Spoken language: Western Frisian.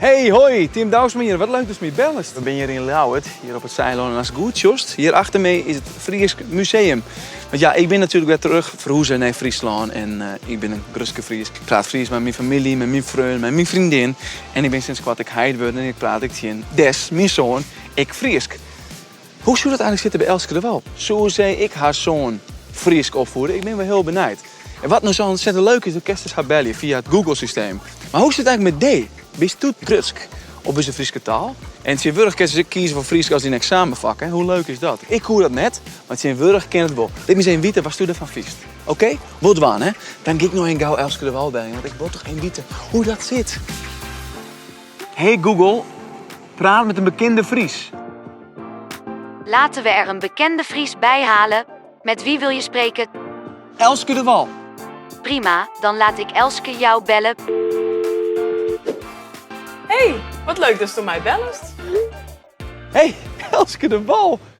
Hey, hoi, Tim Douwsma hjir. Wat leuk datst my bellest. We binne hjir yn Ljouwert, hjir op it Saailân. En ast goed sjochst, hjir achter my is it Frysk Museum. Want ja, ik bin natuerlik wer terug ferhûze nei Fryslân. En ik bin in grutske Fries. Ik praat Frysk mei myn famylje, mei myn freon, mei myn freondin. En ik bin sinds koart ek heit wurden en ik praat ek tsjin Des, myn soan, ek Frysk. Hoe soe dat eigenlik sitte by Elske DeWall? Soe sy ek har soan Frysk opfiede? Ik bin wol hiel benijd. En wat no sa ontzettend leuk is, do kinst dus har belje fia it Google-systeem. Mar hoe sit it eigenlik mei dy? Bisto grutsk op ús Fryske taal? En tsjintwurdich kinst dus ek kieze foar Frysk as dyn eksamenfak, hè? Hoe leuk is dat? Ik koe dat net, mar tsjintwurdich kin it wol. Lit my ris even witte watsto derfan fynst. Oké? Wol dwaan, hè? Dan gean ik no even gau Elske DeWall beljen, want ik wol toch even witte hoe dat sit. Hey Google, praat met een bekende Fries. Laten we er een bekende Fries bij halen. Met wie wil je spreken? Elske DeWall. Prima, dan laat ik Elske jou bellen. Hey, wat leuk datsto my bellest. Hey, Elske DeWall.